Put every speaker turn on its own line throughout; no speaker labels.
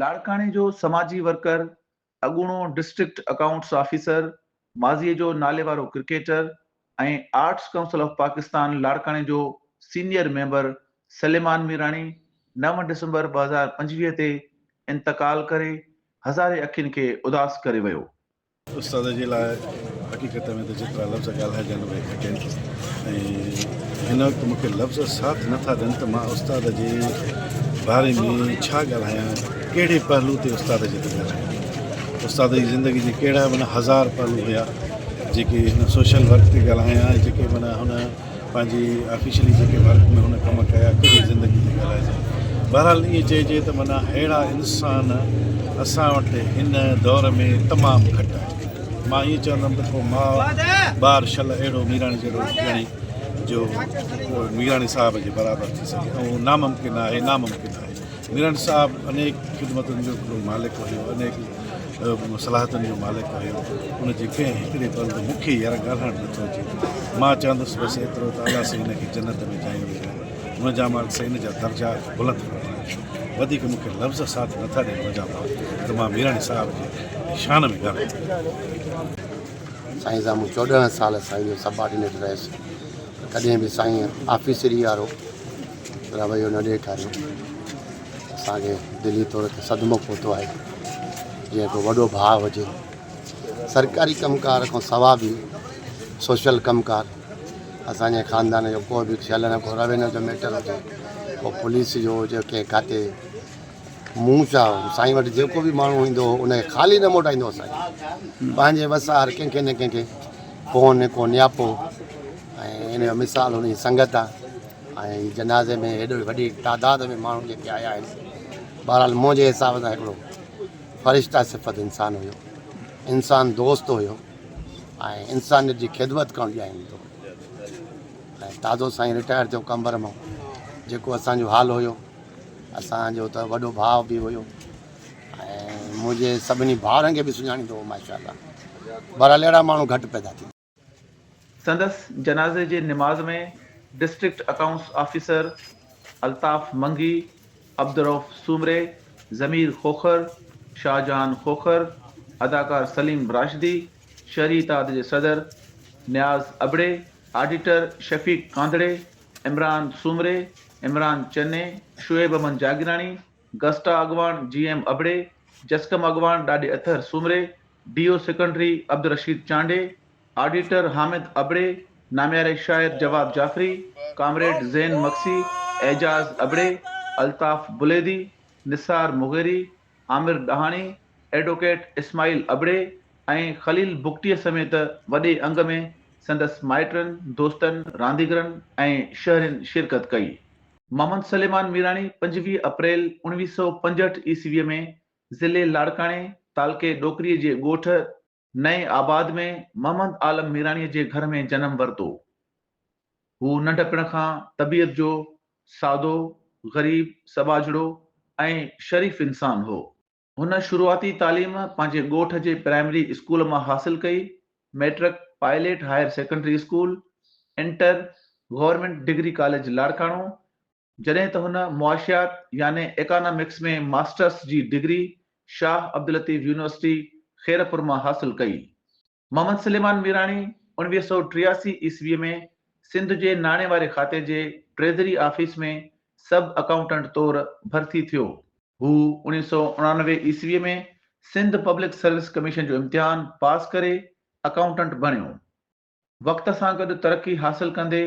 لاڙڪاڻي جو سماجي ورڪر، اڳوڻو ڊسٽرڪٽ اڪائونٽس آفيسر، ماضيء جو ناليوارو cricketer ۽ arts council of Pakistan لاڙڪاڻي جو سينيئر ميمبر سليمان ميراڻي نو ڊسمبر 2025 تي انتقال ڪري هزارين اکين کي اداس ڪري ويو.
استاد جي لاء حقيقت ۾ ته جيترا لفظ ڳالهائجن اهي گهٽ آهن ۽ هن وقت مون کي لفظ ساٿ نٿا ڏين ته مان استاد جي باري ۾ ڇا ڳالهايان ڪهڙي پهلو تي استاد جي تي ڳالهايان استاد جي زندگي جي ڪهڙا معنيٰ هزار پهلو هيا جيڪي هن سوشل ورڪ تي ڳالهايان جيڪي معنيٰ هن پنهنجي آفيشلي جيڪي ورڪ ۾ هن ڪم ڪيا ڪهڙي زندگي تي ڳالهائجي بهرحال ائين چئجي ته معنيٰ ههڙا انسان اسان وٽ هن دور ۾ تمام گهٽ آهن مان ائين چوندم ته ڪو ماء ٻار شل اهڙو ميراڻي جهڙو ڄڻي جو ميراڻي صاحب جي برابر ٿي سگهي ۽ ناممڪن آهي ناممڪن آهي ميرڻ صاحب انيڪ خدمتن جو هڪڙو مالڪ هيو، انيڪ صلاحيتن جو مالڪ هيو، ان جي ڪنهن هڪڙي پل تي مون کي يار ڳالهائڻ نٿو اچي، مان چوندس بس ايترو ته الله سائين هن کي جنت ۾ جايون ڏجي، منهنجا مالڪ سائين هن جا درجا بلند فرمائي، وڌيڪ مون کي لفظ ساٿ نٿا ڏين منهنجا ڀاء ته مان ميراڻي صاحب جي شان ۾ ڳالهايان.
سائين سان مون 14 سال سائين جو سب آرڊينيٽ رهيس پر ڪڏهن به سائين آفيسري وارو رويو نه ڏيکاريو. اسان کي دلي طور تي صدمو پهتو آهي. جيئن ڪو وڏو ڀاء هجي. سرڪاري ڪم ڪار کان سوا به سوشل ڪم ڪار اسان جي خاندان جو ڪو به ٿيل نه ڪو روينيو جو ميٽر هجي ڪو پوليس جو هجي ڪنهن کاتي مون ڇا سائين وٽ جيڪو به ماڻهو ايندو هو ان کي خالي نه موٽائيندو هو سائين پنهنجي وس آهر ڪنهن کي نه ڪنهن کي ڪو نه ڪو نياپو ۽ ان جو مثال ان جي سنگت آهي ۽ جنازي ۾ هيڏو وڏي تعداد ۾ ماڻهو جيڪي آيا آهن بهرحال منهنجي حساب سان هڪڙو فرشته صفت انسان هيو انسان دوست هيو ۽ انسانيت جي خدمت ڪرڻ چاهيندو هو ۽ تازو سائين رٽائر ٿيو قمبر مان جيڪو اسانجو حال هيو اسانجو ته وڏو ڀاء به هيو ۽ منهنجي سڀني ڀائرن کي به سڃاڻيندو هو ماشاء الله بهرحال اهڙا ماڻهو گهٽ پيدا ٿيندا.
سندس جنازي جي نماز ۾ district accounts officer Altaf Mangi, Abdul Rauf Soomro, Zameer Khokhar, Shahjahan Khokhar, اداڪار سليم راشدي، شهري اتحاد جي صدر نياز ابڙي، آڊيٽر شفيق ڪانڌڙي، عمران سومري، عمران چني، شعيب احمد جاگيراڻي، گسٽا اڳواڻ جي ايم ابڙي، جسقم اڳواڻ ڏاڏي Athar Soomro, D O secondary Abdul Rasheed Chandio, auditor Hamid Abro, نامياري شاعر جواد جعفري، ڪامريڊ زين مگسي، اعجاز ابڙي، الطاف بليدي، نثار مغيري، عامر ڏاهاڻي، ايڊووڪيٽ اسماعيل ابڙي ۽ خليل بگٽيء سميت وڏي انگ ۾ سندس مائٽن، دوستن، رانديگرن ۽ شهرين شرڪت ڪئي. محمد سليمان ميراڻي 25 اپريل 1965 عيسويء ۾ ضلعي لاڙڪاڻي، تعلقي ڏوڪريء جي ڳوٺ نئين آباد ۾ محمد عالم ميراڻيء جي گهر ۾ جنم ورتو. هو ننڍپڻ کان طبيعت جو سادو، غريب، سٻاجهڙو ۽ شريف انسان هو. هن شروعاتي تعليم پنهنجي ڳوٺ جي پرائمري اسڪول مان حاصل ڪئي، matric pilot higher secondary school, inter government degree college Larkana, جڏهن ته هن معاشيات يعني ايڪانامڪس ۾ ماسٽرس جي ڊگري شاهه عبداللطيف يونيورسٽي خيرپور مان حاصل ڪئي. محمد سليمان ميراڻي 1983 عيسويء ۾ سنڌ جي ناڻي واري کاتي جي ٽريزري آفيس ۾ سب اڪائونٽنٽ طور ڀرتي ٿيو. هو 1989 عيسويء ۾ سنڌ پبلڪ سروس ڪميشن جو امتحان پاس ڪري اڪائونٽنٽ بڻيو. وقت سان گڏ ترقي حاصل ڪندي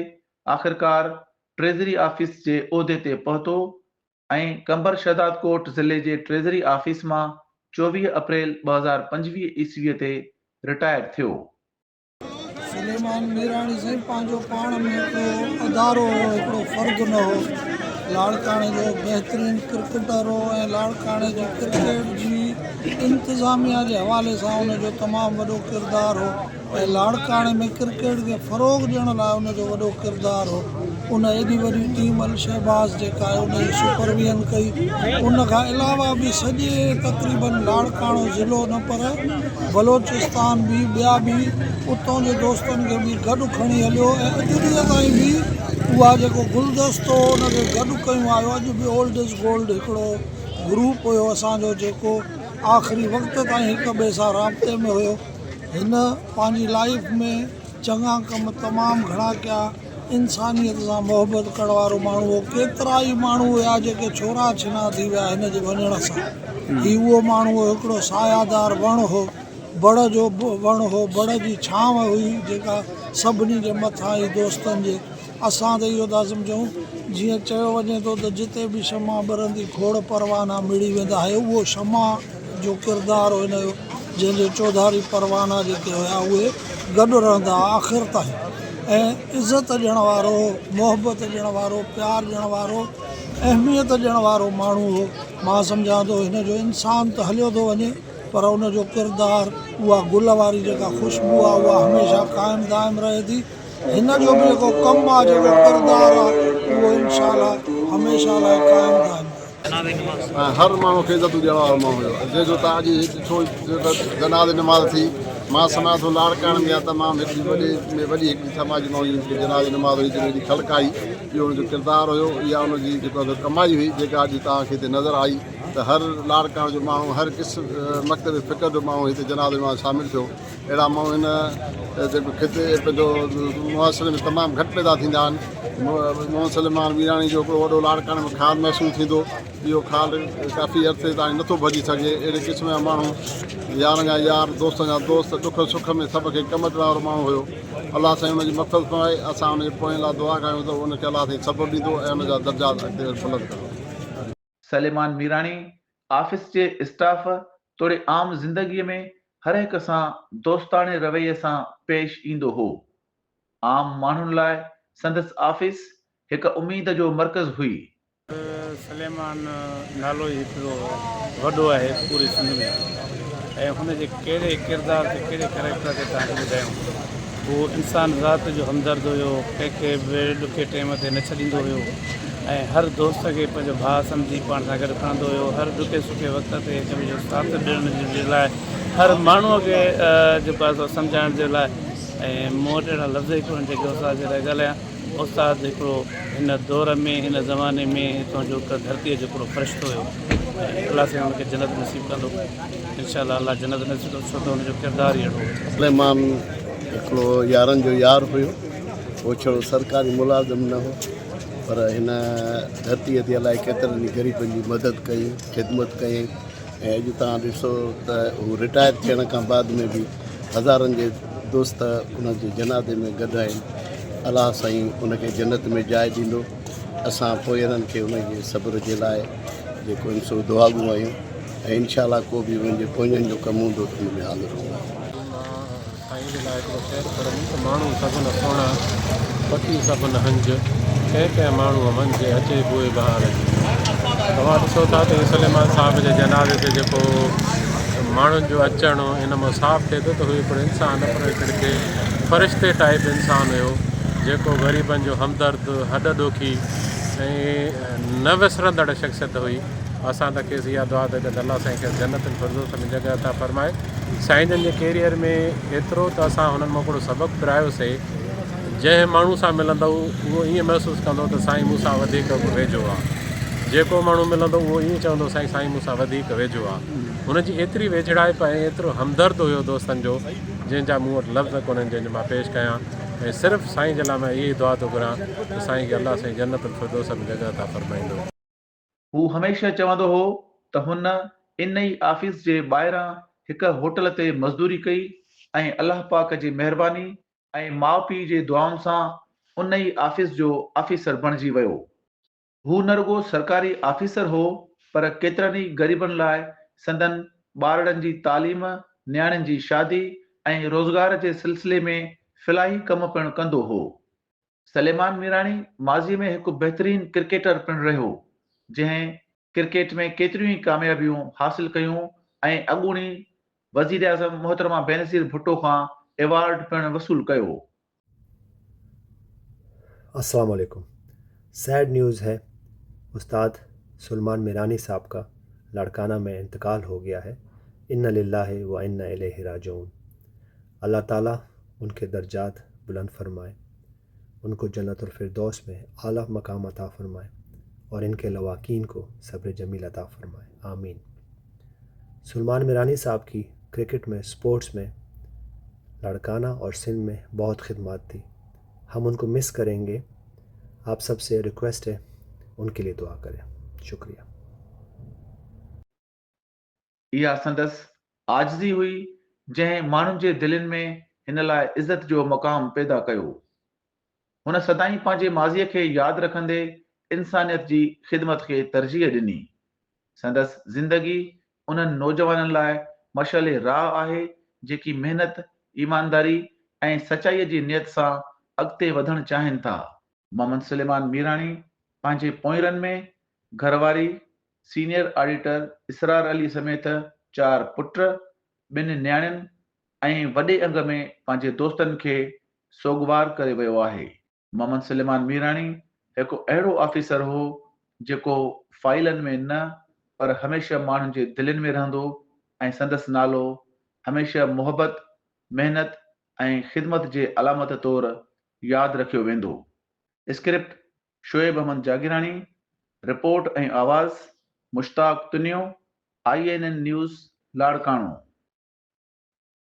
آخرڪار ٽريزري آفيس جي عهدي تي پهتو ۽ قمبر شهدادڪوٽ ضلعي جي ٽريزري آفيس مان 24 اپريل 2025 عيسويء تي رٽائر ٿيو.
سليمان ميراڻي سائين پنهنجو پاڻ ۾ هڪڙو ادارو هو، هڪڙو فرد نه هو. لاڙڪاڻي جو بهترين ڪرڪيٽر هو ۽ لاڙڪاڻي جي ڪرڪيٽ جي انتظاميا جي حوالي سان ان جو تمام وڏو ڪردار هو. ۽ لاڙڪاڻي ۾ ڪرڪيٽ کي فروغ ڏيڻ لاء ان جو وڏو ڪردار هو. ان ايڏي وڏي ٽيم الشهباز جيڪا آهي ان جي سپرويزن ڪئي. ان کان علاوه به سڄي تقريبن لاڙڪاڻو ضلعو نه پر بلوچستان به ٻيا به اتان جي دوستن کي به گڏ کڻي هليو ۽ اڄ ڏينهن تائين به اها جيڪو گلدستو هو ان کي گڏ ڪيون آيو اڄ به اولڊ is gold هڪڙو گروپ هيو اسان جو جيڪو آخري وقت تائين هڪ ٻئي سان رابطي ۾ هيو. هن پنهنجي لائيف ۾ چڱا ڪم تمام گهڻا ڪيا. انسانيت سان محبت ڪرڻ وارو ماڻهو هو. ڪيترا ئي ماڻهو هيا جيڪي ڇورا ڇنا ٿي ويا هن جي وڃڻ سان. هي اهو ماڻهو هو هڪڙو سايه دار وڻ هو. بڙ جو وڻ هو. بڙ جي ڇانو هئي جيڪا سڀني جي مٿان هئي دوستن جي. اسان ته اهو ٿا سمجهون جيئن چيو وڃي ٿو ته جتي به شمع ٻرندي کوڙ پروانا مڙي ويندا هي اهو شمع جو ڪردار هو هن جو جنهن جي چوڌاري پروانا جيڪي هيا اهي گڏ رهندا هئا آخر تائين ۽ عزت ڏيڻ وارو محبت ڏيڻ وارو پيار ڏيڻ وارو اهميت ڏيڻ وارو ماڻهو هو مان سمجهان ٿو هن جو انسان ته هليو ٿو وڃي پر ان جو ڪردار اها گل واري جيڪا خوشبو آهي اها هميشه قائم دائم رهي ٿي هن جو به جيڪو ڪم آ جيڪو ڪردار آ اهو انشاء الله هميشه لاء قائم دائم رهندو.
۽ هر ماڻهو کي عزتون ڏيڻ وارو ماڻهو هيو جنهن جو تان اڄ هي ڏٺو جنازي نماز ٿي مان سمجهان ٿو لاڙڪاڻي ۾ تمام هڪڙي وڏي ۾ وڏي هڪڙي سماجي ماڻهو جي جنازي نماز هئي جنهن ۾ ايڏي خلق آئي اهو ان جو ڪردار هيو يا ان جي جيڪو ڪمائي هئي جيڪا اڄ توهان کي هتي نظر آئي ته هر لاڙڪاڻي جو ماڻهو هر قسم مڪتب فڪر جو ماڻهو هتي جنازي نماز شامل ٿيو اهڙا ماڻهو هن جيڪو خطي پنهنجو معاشري ۾ تمام گهٽ پيدا ٿيندا آهن. محمد سليمان ميراڻي جو هڪڙو وڏو لاڙڪاڻي ۾ خال محسوس ٿيندو. اهو خال ڪافي عرصي تائين نٿو ڀرجي سگهي. اهڙي قسم جا ماڻهو يارن جا يار، دوستن جا دوست، ڏک سک ۾ سڀ کي ڪم اچڻ وارو ماڻهو هيو. الله سائين ان جي مغفرت فرمائي. اسان ان جي پوين لاء دعا ڪيون ته ان کي الله سائين صبر ڏيندو ۽ ان جا درجات اڳتي بلند ڪندو.
سليمان ميراڻي آفيس جي اسٽاف توڙي عام زندگيء ۾ هر هڪ سان دوستاڻي رويي سان پيش ايندو هو. عام ماڻهن لاء سندس آفيس هڪ اميد جو مرڪز هئي.
سليمان نالو ئي هڪڙو وڏو آهي پوري سنڌ ۾ ۽ هن جي ڪهڙي ڪردار تي ڪهڙي ڪريڪٽر تي توهان کي ٻڌايون. هو انسان ذات جو همدرد هيو، ڪنهن کي به ڏکي ٽيم تي نه ڇڏيندو هيو ۽ هر دوست کي پنهنجو ڀاء سمجهي پاڻ سان گڏ کڻندو هيو. هر ڏکي سکي وقت تي هڪ ٻئي جو ساٿ ڏيڻ جي لاء هر ماڻهوء کي جيڪو آهي سو سمجهائڻ جي لاء ۽ مون وٽ اهڙا لفظ ئي ڪونهن جيڪي استاد جي لاء ڳالهايان. استاد هڪڙو هن دور ۾ هن زماني ۾ هتان جو ڌرتيء جو هڪڙو فرشتو هيو ۽ الله سائين هن کي جنت نصيب ڪندو. انشاء الله الله جنت نصيب ڪندو ڇو ته هن جو ڪردار ئي اهڙو هو.
سليمان هڪڙو يارن جو يار هيو. هو ڇڙو سرڪاري ملازم نه هو پر هن ڌرتيء تي الائي ڪيترن ئي غريبن جي مدد ڪئي، خدمت ڪيائين ۽ اڄ توهان ڏسو ته هو رٽائر ٿيڻ کان بعد ۾ به هزارن جي دوست ان جي جنازي ۾ گڏ آهن. الله سائين ان کي جنت ۾ جاء ڏيندو. اسان پوئيرن کي ان جي صبر جي لاء جيڪو آهن سو دعاگو آهيون. ۽ انشاء الله ڪو به انهن جي پوئين جو ڪم هوندو ته ان ۾ حاضر هونداسين.
مان سائين جي لاء هڪڙو شعر پڙهندم ته ماڻهو سڀ نه سهڻا، پکي سڀ نه هنج، ڪنهن ڪنهن ماڻهوء منجهه اچي بوء بهار جي. توهان ڏسو ٿا ته هي سليمان صاحب جي جنازي تي جيڪو ماڻهن جو اچڻ ان مان صاف ٿئي ٿو ته هو هڪڙو انسان نه پر هڪڙي فرشتي ٽائيپ انسان هيو جيڪو غريبن جو همدرد، هڏ ڏوکي ۽ نه وسرندڙ شخصيت هئي. اسان ته کيس اها دعا ٿا ڪيون ته الله سائين کيس جنت الفردوس ۾ جڳهه عطا فرمائي. سائين جن جي ڪيريئر ۾ ايترو ته اسان هنن مان هڪڙو سبق پرايو سي جنهن ماڻهو سان ملندؤ اهو ائين محسوس ڪندو ته سائين مون سان وڌيڪ ويجهو آ. جيڪو ماڻهو ملندو اهو ائين چوندو سائين سائين مون سان وڌيڪ ويجهو آ. هن جي ايتري ويجهڙائپ ۽ ايترو همدرد هيو دوستن جو جنهن جا مون وٽ لفظ ڪونهن جنهن جو مان پيش ڪيان ۽ صرف سائين جي لاء مان اهي ئي دعا ٿو گهران ته سائين کي الله سائين جنت الفردوس ۾ جڳهه عطا فرمائيندو.
هو هميشه چوندو هو ته هن ان ئي آفيس جي ٻاهران هڪ هوٽل تي مزدوري ڪئي ۽ الله پاڪ جي مهرباني ۽ ماء پيء جي دعائن سان ان ئي آفيس جو آفيسر بڻجي ويو. هو نه رڳو سرڪاري آفيسر هو پر ڪيترن ئي غريبن لاء سندن ٻارڙن جي تعليم، نياڻين جي شادي ۽ روزگار جي سلسلي ۾ فلاحي ڪم پڻ ڪندو هو. سليمان ميراڻي ماضي ۾ هڪ بهترين ڪرڪيٽر پڻ رهيو، جنهن ڪرڪيٽ ۾ ڪيتريون ئي ڪاميابيون حاصل ڪيون ۽ اڳوڻي وزيراعظم محترمه بينظير ڀٽو کان ايوارڊ پڻ وصول ڪيو.
السلام عليڪم سيڊ نيوز هي استاد سلمان ميراني صاحب کا لاڙڪانا ۾ انتقال هو گيا هي ان لله و انا اليه راجعون الله تعالي ان کي درجات بلند فرمائي ان کو جنت الفردوس ۾ اعلي مقام عطا فرمائي. और इनके लवाकिन को सब्र जमील अता फ़रमाए, आमीन। सलमान मीरानी साहब की क्रिकेट में, स्पोर्ट्स में, लाड़काना और सिंध में बहुत खिदमत थी। हम उनको मिस करेंगे। आप सबसे रिक्वेस्ट है उनके लिए दुआ करें। शुक्रिया।
اها سندس عاجزي هئي، جنهن ماڻهن جي دلين ۾ هن لاء عزت جو مقام پيدا ڪيو. هن سدائين پنهنجي ماضيء کي ياد رکندي انسانيت جي خدمت کي ترجيح ڏني. سندس زندگي انهن نوجوانن لاء مشعل راهه آهي، جيڪي محنت، ايمانداري ۽ سچائيء جي نيت سان اڳتي وڌڻ چاهين ٿا. محمد سليمان ميراڻي پنهنجي پوئينرن ۾ گهر واري، سينيئر آڊيٽر اسرار علي سميت چار پٽ، ٻن نياڻين ۽ وڏي انگ ۾ پنهنجي دوستن کي سوڳوار ڪري ويو آهي. محمد سليمان ميراڻي هڪ اهڙو آفيسر هو جيڪو فائيلن ۾ نه پر هميشه ماڻهن جي دلين ۾ رهندو ۽ سندس نالو هميشه محبت، محنت ۽ خدمت جي علامت طور ياد رکيو ويندو. اسڪرپٽ شعيب احمد جاگيراڻي، رپورٽ ۽ آواز، Mushtaq Tunio, I N N news, Larkana.